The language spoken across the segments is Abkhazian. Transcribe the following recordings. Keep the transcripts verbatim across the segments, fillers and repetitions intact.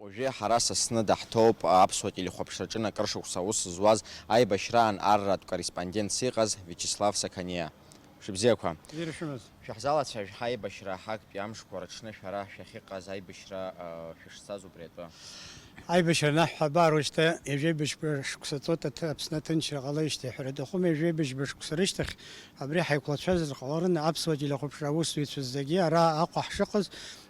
Уажәы ҳара Сасны даҳҭоуп аԥсуа телехәаԥшраҿы акыр шықәса аус зуаз аибашьраан арратә корреспондентс иҟаз Виачеслав Сақаниа. Шәыбзиақәа. Иршәымыз. Шәаҳзалацәажә ҳаибашьра аҳактәи амшқәа рыҽны шәара шәахьыҟаз аибашьра, а, шәышцаз убри атәы. Аибашьра анаҳҳәа абар уажәшьҭа ҩажәеибашьқәа шықәса ҵуеит аҭ-, Аԥсны аҭынчра ҟалеижьҭеи ҳәара аҭахума, ҩажәеибашьба шықәса рышьҭахь абри ҳаиқәлацәазар ҟаларын аԥсуа телехәаԥшра аусзуҩцәа зегьы ара Аҟәа ҳшыҟаз,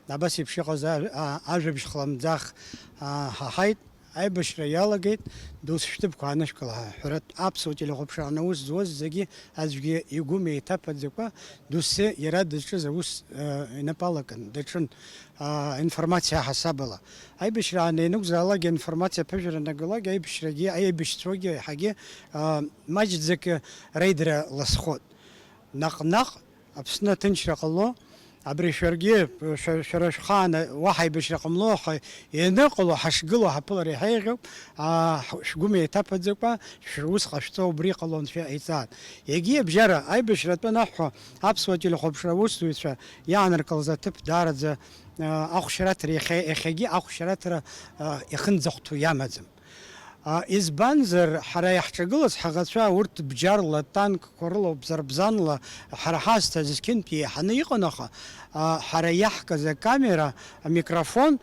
абас еиԥш иҟаз а-, а-, ажәабжь хлымӡаах, а, ҳаҳаит, аибашьра иалагеит, досу шәҭыԥқәа аанышәкыла ҳәа. Ҳәаратә аԥсуа телехәаԥшра аус зуаз зегьы аӡәгьы игәы меиҭаԥаӡакәа, досу иара дызҿыз аус, а, инапы алакын, даҿын, а, информациа ҳасабала. Аибашьра аанеинықәзаалак, информациа аԥыжәара анагалак, аибашьрагьы, аибашьцәагьы еиҳагьы, а, маҷӡак реидара ласхот. Наҟ-наҟ Аԥсны аҭынчра ҟало, абри шәаргьы, шәа-, шәара шәхаан уаҳа аибашьра ҟамло, аха ианыҟало ҳашгылоу ҳаԥылар иаҳа еиӷьуп, аа, ҳ-, шәгәы меиҭаԥаӡакәа, шәус ҟашәҵо убри ҟало Анцәа иҟаиҵааит. Егьи абжьара аибашьра атәы анаҳҳәо, аԥсуа телехәаԥшра аусзуҩцәа иааныркылаз аҭыԥ даараӡа, аа, ахәшьараҭра иахьа-, иахьагьы ахәшьараҭра, аа, иахынӡахәҭоу иамаӡам. А, избанзар, ҳара иаҳҿагылаз ҳаӷацәа урҭ бџьарла, танкқәа рыла, бзарбзанла, ҳара ҳаасҭа зқьынтә еиҳаны иҟан, аха, а, ҳара иаҳкыз акамера, амикрофон,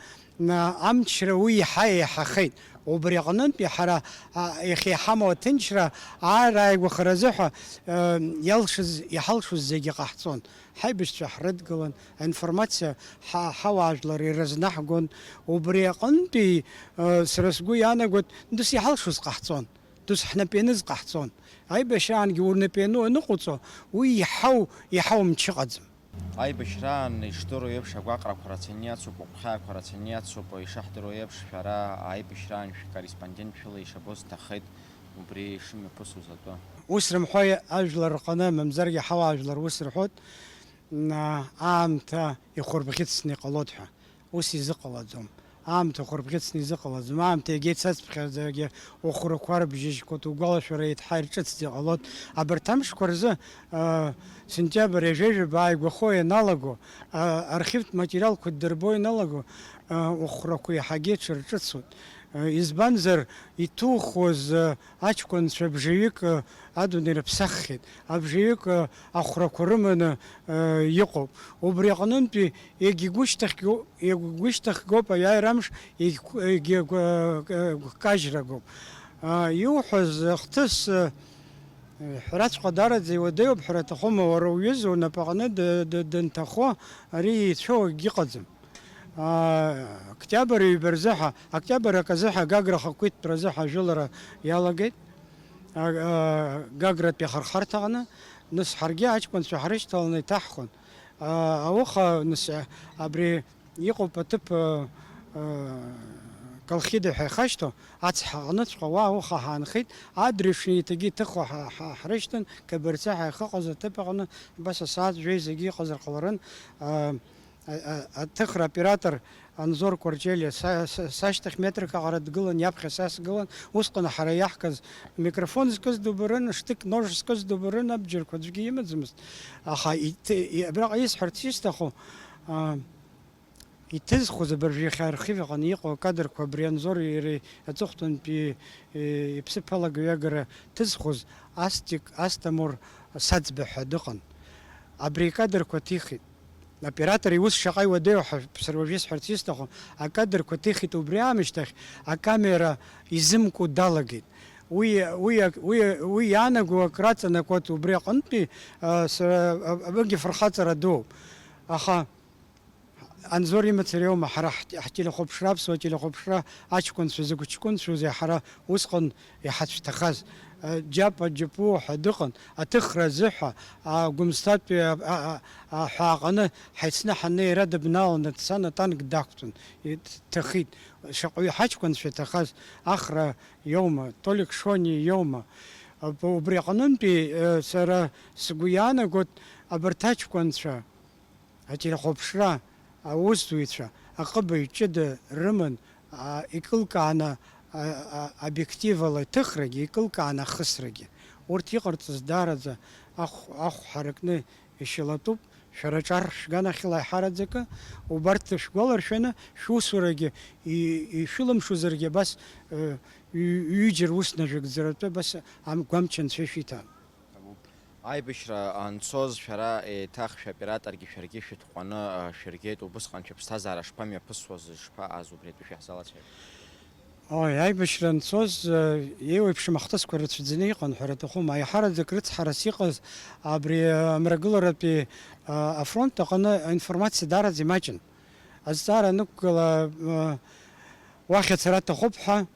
а, амчра уи иаҳа еиҳахеит. Убри аҟнынтәи ҳара, а, иахьа иҳамоу аҭынчра аарааигәахаразы ҳәа, а, иалшаз, иҳалшоз зегьы ҟаҳҵон. Ҳаибашьцәа ҳрыдгылан, аинформациа ҳа-, ҳауаажәлар ирызнаҳгон. Убри аҟынтәи, э, сара сгәы иаанагоит, дус иҳалшоз ҟаҳҵон, дус ҳнапы ианыз ҟаҳҵон. Аибашьраангьы унапы иану аныҟауҵо, уи иҳау, иҳау мчы ыҟаӡам. Аибашьраан, ишдыру еиԥш, агәаҟрақәа рацәаны иацуп, агәхьаақәа рацәаны иацуп, ишаҳдыруа еиԥш, шәара аибашьраан шәкорреспондент шәыла ишабо сҭаххеит, убри шымҩаԥысуаз атәы. Ус рымҳәои ажәлар рҟны, мамзаргьы ҳауаажәлар ус рҳәоит, м, аамҭа ихәырбӷьыцны иҟалоит ҳәа. Ус изыҟалаӡом. Аамҭа хәырбӷьыцны изыҟалаӡом. Аамҭа егьа ицацыԥхьаӡагьы ухәрақәа рыбжьыжьқәоит, угәалашәара еиҭҳа ирҿыцӡа иҟалоит. Абарҭ амшқәа рзы, а, сентиабр ҩажәа-ҩажәаба ааигәахо ианалаго, а, архивтә материалқәа ддырбо ианалаго, а, ухәрақәа еиҳагьы ҽырҿыцуеит. А, избанзар, иҭухуаз, а, аҷкәынцәа бжаҩык, а, адунеи рыԥсаххьеит, абжаҩык, а, ахәрақәа рыманы, а, иҟоуп. Убри аҟнынтәи егьигәышьҭыхгоу-, егьгәышьҭыхгоуп аиааира амш, егьгә-, егьгәкажьрагоуп. А, иуҳәаз ахҭыс, а, ҳәараҵәҟьа даараӡа иуадаҩуп, ҳәара аҭахума, уара уҩыза унапаҟны д-, д-, данҭахо ари еицәоу акгьы ыҟаӡам. Аа, октиабр ҩба рзыҳәа, октиабр акы азыҳәа Гагра ахақәиҭтәра азыҳәа ажәылара иалагеит. А, а, Гагратәи ахырхарҭаҟны, нас ҳаргьы аҷкәынцәа ҳрышьҭаланы иҭаҳхон. А, ауха, нас, а, абри иҟоуп аҭыԥ, а, а, Колхида ҳәа ихашьҭоу, ацҳа аҟныҵәҟьа уа ауха ҳаанхеит, адырҩаҽны еиҭагьы иҭыхо ҳа-, ҳа-, ҳрышьҭан, Қабарцаҳа иахьыҟаз аҭыԥ аҟны, абас асааҭ жәеизагьы иҟазар ҟаларын, а, А-, а-, аҭыхра оператор Анзор Кәарҷелиа са, са, сашьҭахь метрак аҟара дгылан, иаԥхьа са сгылан, усҟан ҳара иаҳкыз микрофон зкыз дубарын, штык нож зкыз дубарын, абџьарқәа аӡәгьы имаӡамызт. Аха иҭ-, и-, абраҟа исҳәарц исҭаху, а, иҭызхуаз абыржәы иахьа архив аҟны иҟоу акадрқәа абри Анзор иара аҵыхәтәантәи, е, иԥсыԥ алагаҩагара ҭызхуаз Астик Астамур Саӡба ҳәа дыҟан. Абри акадрқәа ҭихит. Аоператор иус шаҟа иуадаҩу ҳәа сара уажәы исҳәарц исҭаху, акадрқәа ҭихит убри аамышьҭахь, акамера изымкуа далагеит. Уи, уи, уи, уи иаанаго акраҵанакуеит убри аҟынтәи, а, сара, а, абыгьы фырхаҵара дууп. Аха Анзор имацара иоума ҳара ҳт-, ҳтелехәаԥшра, аԥсуа телехәаԥшра аҷкәынцәа зықә ҷкәынцәоузеи ҳара усҟан иҳацәҭахаз, э, Џьапа Џьапуа ҳәа дыҟан, аҭыхра азыҳәа, а, Гәымсҭатәи, а, а, а, аҳәааҟны ҳаицны ҳаннеи, иара дыбналаны дцан, атанк дақәтәан, и-, дҭахеит. Шаҟаҩы ҳаҷкәынцәа иҭахаз, Ахра иоума, Толик Шони иоума? Аб-, убри аҟнынтәи, э, сара сгәы иаанагоит, абарҭ аҷкәынцәа, ателехәаԥшра аусзуҩцәа аҟыбаҩ ҷыда рыман, а, икылкааны, а, а, обиективала аҭыхрагьы, икылкааны ахысрагьы. Урҭ иҟарҵаз даараӡа ахә, ахә ҳаракны ишьалатәуп, Шәара аҿар шәганахьала аиҳараӡакы, убарҭ шәгәаларшәаны, шәусурагьы и-, ишәылымшозаргьы абас, э, ҩ-, ҩыџьа рус нажәагӡаратәы абас ам-, гәамч анцәа ишәиҭа. Аибашьра анцоз шәара еиҭах шәоператоргьы шәаргьы шәытҟәаны, э, шәыргеит, убысҟан шәыԥсҭазаара шԥамҩаԥысуаз, шԥаҟаз убри атәы шәаҳзалацәажәеит? Ой, аибашьра анцоз, э, еиуеиԥшым ахҭысқәа рацәаӡаны иҟан, ҳәара аҭахума, аиҳараӡак рыцҳарас иҟаз абри, э, амрагыларатәи, э, афронт аҟны аинформациа даараӡа имаҷын. Азҵаара анықәгыла, э, уахь ацара аҭахуп ҳәа, э,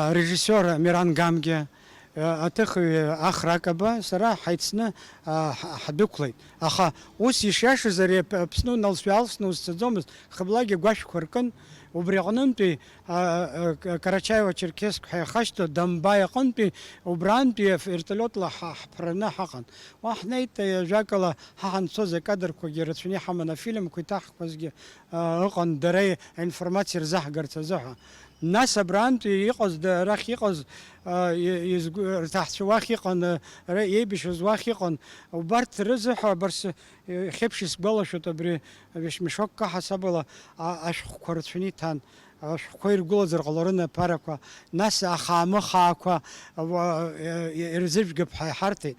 арежиссиор Амиран Гамгиа, э, аҭыхҩы Ахра Акаба, сара ҳаицны, э, ҳ-, ҳдәықәлеит. Аха ус ишиашаз ари Ап-, Аԥсны уналсҩы-аалсны узцаӡомызт, хыблагьы агәашәқәа ркын, убри аҟнынтәи, а, а, К-, Карачаево-Черкесск ҳәа иахашьҭоу Дамбаи аҟынтәи, убрантәи авертолиотла ҳа-, ҳԥырны ҳаҟан. Уа ҳнеит, а, ажәакала, ҳа ҳанцоз акадрқәагьы рацәаны иҳаман, афильмқәа иҭаҳхуазгьы, а, ыҟан, дара аинформациа рзаҳгарц азыҳәа. Нас абрантәи иҟаз, да-, арахь иҟаз, а, и-, изгәы-, рҭаҳцәа уахь иҟан, а, ра-, еибашьуаз уахь иҟан. Убарҭ рызыҳәа, абарс, Иахьеиԥш исгәалашәоит абри вещмешок каҳа сабала а-, ашәҟәқәа рацәаны иҭан, ашәҟәқәа иргәылазар ҟаларын аԥарақәа, нас ахаамы хаақәа, уа-, е-, е-, ирзыжәгап ҳәа иҳарҭеит.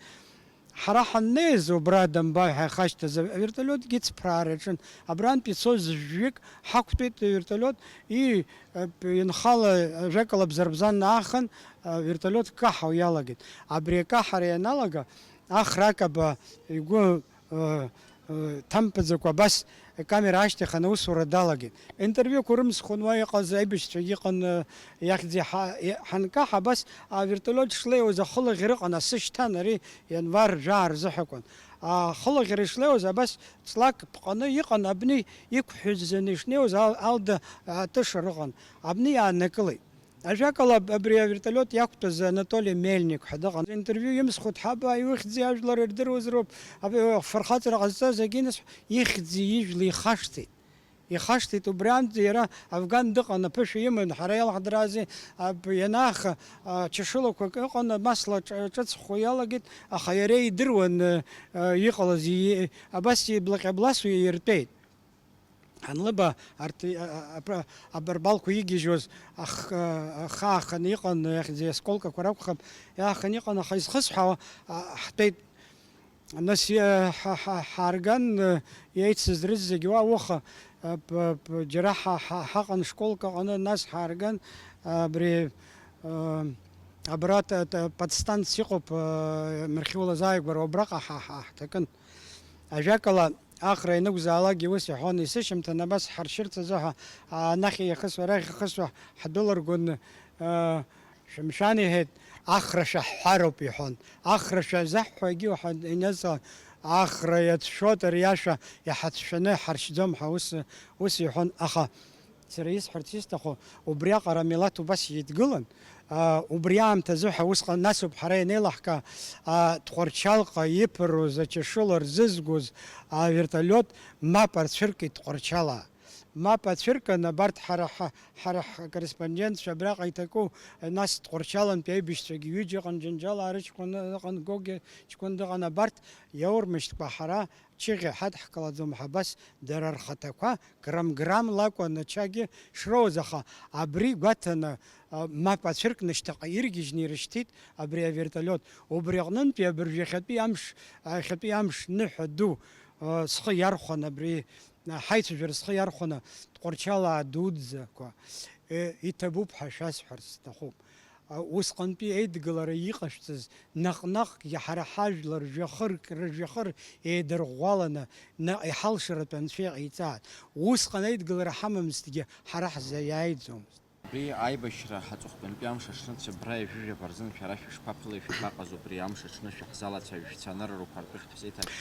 Ҳара ҳаннеиз убра Дамбаи ҳәа ихашҭыз авертолиотгьы ицԥраара иаҿын. Абрантә ицоз жәҩык ҳақәтәеит, авертолиот и-, е-, инхала ажәакала бзарбзан аахын, авертолиот каҳауа иалагеит. Абри акаҳара ианалага, Ахра Акаба игәы э, э, ҭамԥаӡакәа абас акамера аашьҭыхын аусура далагеит. Интервиуқәа рымсхуан, уа иҟаз аибашьцәагьы ыҟан, э, иахьӡи ҳа-, и-, ҳанкаҳа абас авертолиот шлеиуаз ахылаӷьара ыҟан, асы шьҭан, ари ианвар жәаа рзыҳәа акәын. Ахылаӷьара ишлеиуаз абас ҵлак ԥҟаны иҟан, абни иқәҳәыӡаны ишнеиуаз ал-, алда атыша рыҟан, абни иааннакылеит. Ажәакала, аб-, абри авертолиот иақәтәаз Анатоли Мельник ҳәа дыҟан. Интервиу имсхуеит, ҳаба, иухьӡи ажәлар ирдыруазароуп, аб-, фырхаҵара ҟазҵаз агьиныс, ихьӡи ижәлеи ихашҭит. Ихашҭит, убри аамҭазы иара афган дыҟан, аԥышәа иман, ҳара иалаҳдырази, аб-, ианааха, а, чашылақәак ыҟан, масла ҿ-, ҿыцхо иалагеит, аха иара идыруан, а, а, иҟалаз, и-, абас иблаҟьа-бласуа иртәеит. Анлыба арҭ, а, а, апра-, абарбалқәа игьежьуаз ах-, а, ахы ааханы иҟан, иахьӡи осколкақәа ракәхап, иааханы иҟан, аха изхысҳәаауа, а, ҳтәеит. Нас иа-, ҳа-, ҳа-, ҳаарган, а, иеицыз рызегь уа уаха, а, п-, п-, џьара ҳа-, ҳа-, ҳаҟан школк аҟны, нас ҳаарган, а, абри, а, абра т-, т-, подстанциа иҟоуп, а, Мархьиула азааигәара, убраҟа ҳа-, ҳа-, ҳҭакын. Ажәакала, Ахра ианакәзаалакгьы ус иҳәон, исышьамҭан абас ҳаршьырц азыҳәа, анахь иахысуа, арахь иахысуа ҳдәылыргон, аа, шәымшәан, иҳәеит, Ахра шәаҳҳәароуп, иҳәон. Ахра шәазаҳҳәогьы уаҳа инаҵалан, Ахра иацәшәоит, ари ашәа иҳацәшәаны ҳаршьӡом ҳәа ус, ус иҳәон, аха Сара исҳәарц исҭаху, убриаҟара амилаҭ убас еидгылан, аа, убри аамҭазы ҳәа усҟан насоуп ҳара ианеилаҳка, аа, Тҟәарчалҟа иԥыруаз, ачашыла рзызгоз авертолиот мап арцәыркит Тҟәарчалаа. Мап ацәыркын, абарҭ ҳара ҳа-, ҳара ҳкорреспондентцәа абраҟа иҭаку, нас Тҟәарчалантәи аибашьцәагьы ҩыџьа ыҟан, Џьанџьалаа рыҷкәын ыҟан, Гогиа ҷкәын дыҟан, абарҭ иаурмышьҭкәа ҳара Чыӷьа ҳадҳкылаӡом ҳәа абас дара рхаҭақәа грамм-граммла акәын ачагьы шроуаз, аха абри гәаҭаны, а, мап ацәыркны шьҭахьҟа иргьежьны ирышьҭит абри авертолиот. Убри аҟнынтәи абыржәы иахьатәи амш, а, иахьатәи амш ныҳәа ду, а, схы иархәан абри, а, ҳаицәажәара схы иархәаны Тҟәарчалаа дуӡӡақәа, э, иҭабуп ҳәа шәасҳәарц сҭахуп. А, усҟантәи аидгылара иҟашәҵаз наҟ-наҟгьы ҳара ҳажәлар жәахырк рыжәҩахыр еидырӷәӷәаланы, наҟ иҳалшаратәы Анцәа иҟаиҵааит. Усҟан аидгылара ҳамамызҭгьы ҳара ҳзы иааиӡомызт. Абри аибашьра ҳаҵыхәтәантәи амш аҽны Цәыббра ҩажәижәаба рзын шәара шәышԥаԥылеи, шәабаҟаз убри амш аҽны шәаҳзалацәажәо, шәцаны рырақәа ртәы шәаҳзеиҭашәҳәо?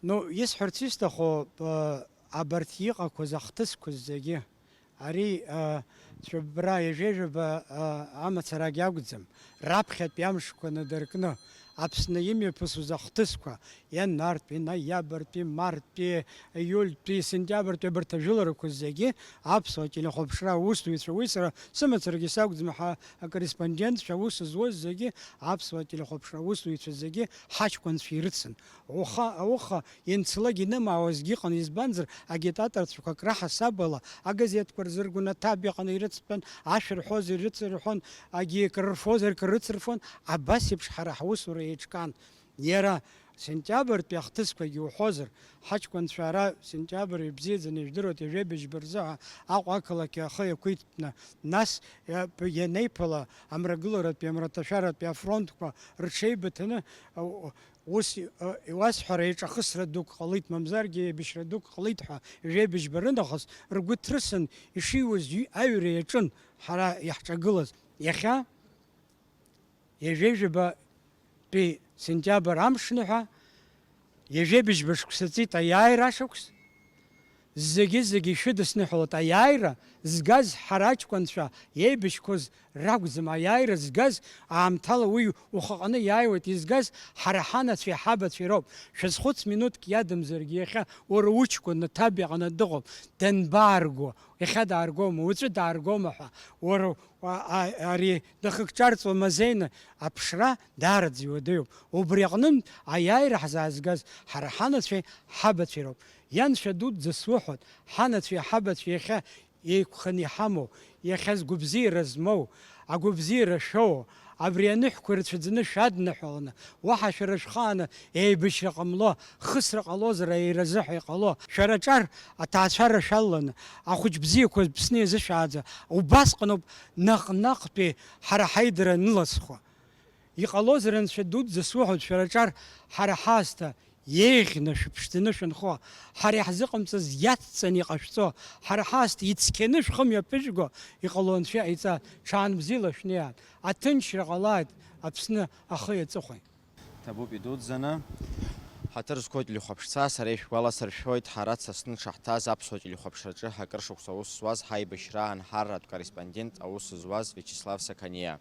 Ну, исҳәарц исҭаху, э, абарҭ иҟақәаз ахҭысқәа зегьы, Ари, а, Цәыббра ҩажәижәаба, а, амацарагь акәӡам, раԥхьатәи амшқәа надыркны, Аԥсны имҩаԥысуаз ахҭысқәа, ианвартәи, ноиабртәи, марттәи, иультәи, сентиабртәи, абарҭ ажәыларақәа зегьы аԥсуа телехәаԥшра аусзуҩцәа, уи сара сымацарагьы сакәӡам, ҳа акорреспондентцәа аус зуаз зегьы, аԥсуа телехәаԥшра аусзуҩцәа зегьы ҳаҷкәынцәа ирыцын. Ауха, ауха ианцалак инымаауазгьы ыҟан, избанзар, агитаторцәақәа акра ҳасабала агазеҭқәа рзыргон, аҭаб иҟаны ирыцтәан, ашәа рҳәозар ирыцырҳәон, агьи акры рфозар акры рыцырфон, абас еиԥш ҳара ҳусура еиҿкаан. Иара сентиабртәи ахҭысқәагьы уҳәозар, ҳаҷкәынцәа ара сентиабр ибзиаӡаны ижәдыруеит, ҩажәи быжьба рзыҳәа Аҟәа ақалақь ахы иақәиҭтәны, нас, иа-, ианеиԥыла, амрагыларатәи, амраҭашәаратәи афронтқәа рҽеибыҭаны, ау-, ус, э, иуасҳәара, еиҿахысра дук ҟалеит, мамзаргьы еибашьра дук ҟалеит ҳәа, ҩажәи быжьба рынахыс ргәы ҭрысын, ишиуаз ҩ-, аҩра иаҿын ҳара иаҳҿагылаз. Иахьа, ҩажәи жәабатәи сентиабр амшныҳәа, ҩажәи быжьба шықәса ҵит аиааира ашықәс, зегьы-зегьы ишәыдысныҳәалоит аиааира згаз ҳара аҷкәынцәа иеибашьқәаз ракәӡам, аиааира згаз аамҭала уи ухаҟны иааиуеит, изгаз ҳара ҳанацәеи ҳабацәеи роуп. Шәазхәыц, минуҭк иадамзаргьы иахьа уара уҷкәын аҭаб иҟны дыҟоуп, данбаарго, иахьа дааргома, уаҵәы дааргома ҳәа, уара, а, а, ари дахыкҿарҵуа мазеины аԥшра даараӡа иуадаҩуп. Убри аҟнынтә аиааира ҳзаазгаз ҳара ҳанацәеи ҳабацәеи роуп. Ианшәа дуӡӡа суҳәоит, ҳанацәеи ҳабацәеи иахьа еиқәханы иҳамоу, иахьа згәабзиара змоу, агәабзиара шәоуа, абри аныҳәқәа ирцәаӡаны шәадныҳәаланы, уаҳа шәара шәхааны еибашьра ҟамло, хысра ҟалозар, аиразы ҳәа иҟало, шәара аҿар аҭаацәара шәалаланы, ахәыҷ бзиақәа Аԥсны иазышәааӡа, убасҟаноуп наҟ-наҟтәи ҳара ҳаидара аныласхуа. Иҟалозар, анцәа дуӡӡа суҳәоит, шәара аҿар ҳара ҳаасҭа еиӷьны шәыԥшӡаны шәынхо, ҳара иаҳзыҟамҵаз иацҵаны иҟашәҵо, ҳара ҳаасҭа ицқьаны шәхы мҩаԥыжәго иҟало анцәа иҟаиҵа, ҽаанбзиала шәнеиааит, аҭынчра ҟалааит Аԥсны ахи аҵыхәеи. Ҭабуп идуӡӡаны. Ҳаҭыр зқәу телехәаԥшцәа, сара ишәгәаласыршәоит, ҳара Сасны дшаҳҭаз аԥсуа телехәаԥшраҿы акыр шықәса аус зуаз ҳаибашьра анҳарратә корреспондент аус зуаз Виачеслав Сақаниа.